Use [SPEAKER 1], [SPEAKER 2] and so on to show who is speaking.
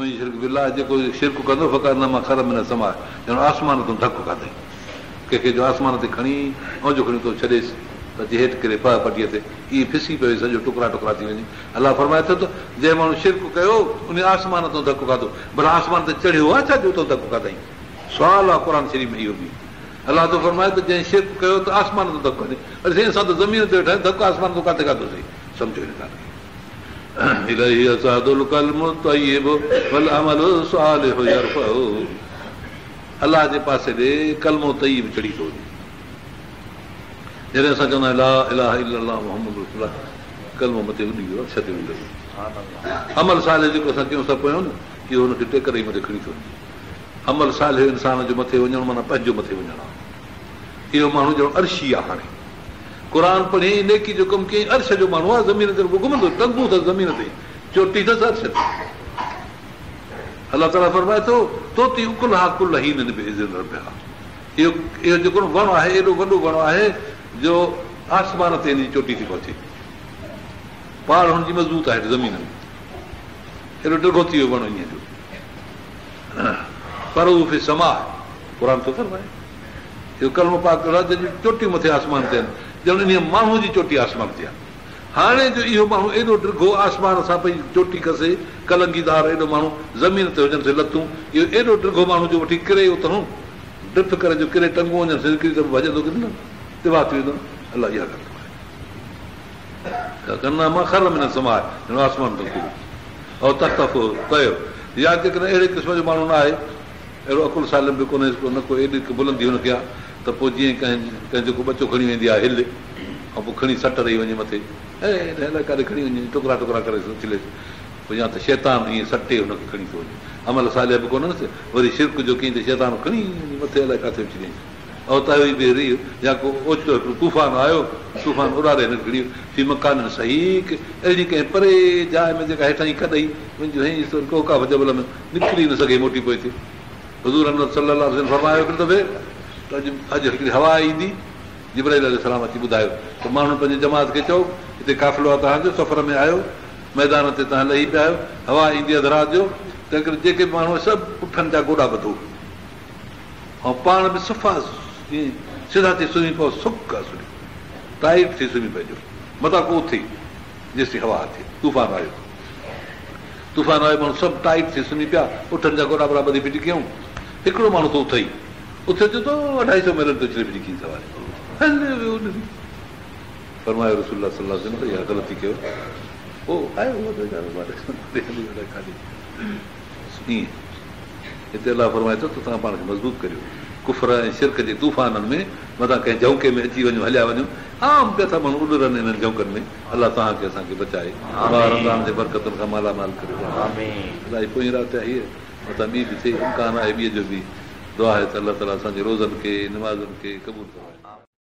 [SPEAKER 1] ومن يشرڪ بالله جيڪو شرڪ ڪندو فڪانما خر من السماء ڄڻ آسمان تون ڌڪ کاڌائين. ڪنهن کي جو آسمان تي کڻي ۽ جو کڻي ٿو ڇڏيس ته اچي هيٺ ڪري پهه پٽيء تي ائين ڦسي پوي سڄو ٽڪرا ٽڪرا ٿي وڃي. الله فرمائي ٿو ته جنهن ماڻهو شرڪ ڪيو انهي آسمان تون ڌڪ کاڌو. ڀلا آسمان تي چڙهيو آهي ڇا جو اتان ڌڪ کاڌائين؟ سوال آهي قرآن شريف ۾ اهو به. الله ٿو فرمائي ته جنهن شرڪ ڪيو ته آسمان تون ڌڪ کاڌائين. اڙي سائين اسان ته زمين تي ويٺا آهيون ڌڪ آسمان تون ڪاٿي کاڌوسين؟ سمجهو هن ڳالهه کي. اليه يصعد الڪلم الطيب والعمل الصالح يرفعه الله جي پاسي ڏي ڪلمو طيب چڙهي ٿو وڃي. جڏهن اسان چوندا آهيون لا اله الا الله محمد رسول الله ڪلمو مٿي اڏي ويو عرش تي وڃي لڳو. عمل صالح جيڪو اسان ڪيون ٿا پويون نه اهو هن کي ٽيڪ ڏئي مٿي کڻي ٿو وڃي. عمل صالح انسان جو مٿي وڃڻ معنيٰ پنهنجو مٿي وڃڻ آهي. اهو ماڻهو ڄڻ عرشي آهي هاڻي. قرآن پڙهيائين، نيڪي جو ڪم ڪيائين، عرش جو ماڻهو آهي، زمين تي رڳو گهمندو، ٽنگون اٿس زمين تي، چوٽي اٿس عرش تي. الله تعاليٰ فرمائي ٿو، تؤتي اڪلها ڪل حين باذن ربها اهو اهو جيڪو وڻ آهي، ايڏو وڏو وڻ آهي جو آسمان تي هن جي چوٽي ٿي پهچي. پاڙ هن جي مضبوط آهي زمين ۾، ايڏو ڊگهو ٿي ويو وڻ انهيء جو. فرعه في السماء قرآن ٿو فرمائي. اهو ڪلمو پاڪ اهڙو آهي جنهن جون چوٽيون مٿي آسمان تي آهن، ڄڻ انهيء ماڻهوء جي چوٽي آسمان تي آهي. هاڻي جو اهو ماڻهو ايڏو ڊگهو آسمان سان پئي چوٽي کسي، ڪلنگيدار ايڏو ماڻهو، زمين تي هجنس لتون، اهو ايڏو ڊگهو ماڻهو جو وٺي ڪري اتهون ڊڦ ڪري جو ڪري ٽنگون وڃنس نڪري ته به ڀڄندو ڪٿي نه، تباهه ٿي ويندو نه. الله اها ڳالهه ٿو ڪري. فڪانما خر من السماء ڄڻ آسمان تان ڪريو. او تخطفه الطير يا جيڪڏهن اهڙي قسم جو ماڻهو نه آهي، اهڙو عقل سالم به ڪونهيس ڪو نه ڪو ايڏي بلندي هن کي آ ته پوء جيئن ڪنهن ڪنهن جو ڪو ٻچو کڻي ويندي آ هل ۽ پوء کڻي سٽ ڏئي وڃي مٿي ۽ الائي ڪاڏي کڻي وڃي ٽڪرا ٽڪرا ڪري اڇليس پوء يا ته شيطان ائين سٽي هن کي کڻي ٿو وڃي عمل صالح به ڪونهنس وري شرڪ جو ڪيائين ته شيطان کڻي وڃي مٿي الائي ڪاٿي اڇليائينس او تهوي به الريح يا ڪو اوچتو هڪڙو طوفان آيو طوفان اڏاري هن کي کڻي ويو في مڪان سحيق اهڙي ڪنهن پري جاء ۾ جيڪا هيٺاهين کڏ هئي وڃي هنئيس ڪوه قاف جبل ۾ نڪري نه سگهي موٽي پوئتي. حضور انور صلي الله عليه وسلم فرمايو هڪڙي دفعي ته اڄ اڄ هڪڙي هوا ايندي، جبرائيل عليه السلام اچي ٻڌايو ته ماڻهن پنهنجي جماعت کي چئو هتي قافلو آهي توهان جو سفر ۾ آيو ميدان تي توهان لهي پيا آهيو هوا ايندي اڌ رات جو تنهنڪري جيڪي به ماڻهو سڀ اٺن جا گوڏا ٻڌو ۽ پاڻ به صفا سڌا ٿي سمهي پئو سڪ اسڙي ٽائيٽ ٿي سمهي پئجو متان ڪو اٿي جيسين هوا اٿي طوفان آيو. طوفان آيو، ماڻهو سڀ ٽائيٽ ٿي سمهي پيا، اٺن جا گوڏا ٻوڏا ٻڌي ڦٽي ڪيائون. هڪڙو ماڻهو ٿو اٿئي، اٿي اچي ٿو اڍائي سئو ميلن تي اڇلي ڦٽي ڪيئي سواري هليو ويو اڏري. فرمايو رسول الله صلي الله عليه وسلم ته اها غلطي ڪيو. پوء آيو هو ته ويچارو هلي ويو الائي ڪاڏي. ائين هتي الله فرمائي ٿو ته توهان پاڻ کي مضبوط ڪريو. ڪفر ۽ شرڪ جي طوفانن ۾ متان ڪنهن جهونڪي ۾ اچي وڃو هليا وڃو. عام پيا ٿا ماڻهو اڏرن انهن جهونڪن ۾. الله توهان کي اسان کي بچائي ماهه رمضان جي برڪتن کان مالا مال ڪري. الائي پوئين رات آهي هيء متان ٻي به ٿئي امڪان آهي ٻيء جو به دعا آهي ته الله تعالي اسان جي روزن کي نمازن کي قبول فرمائي.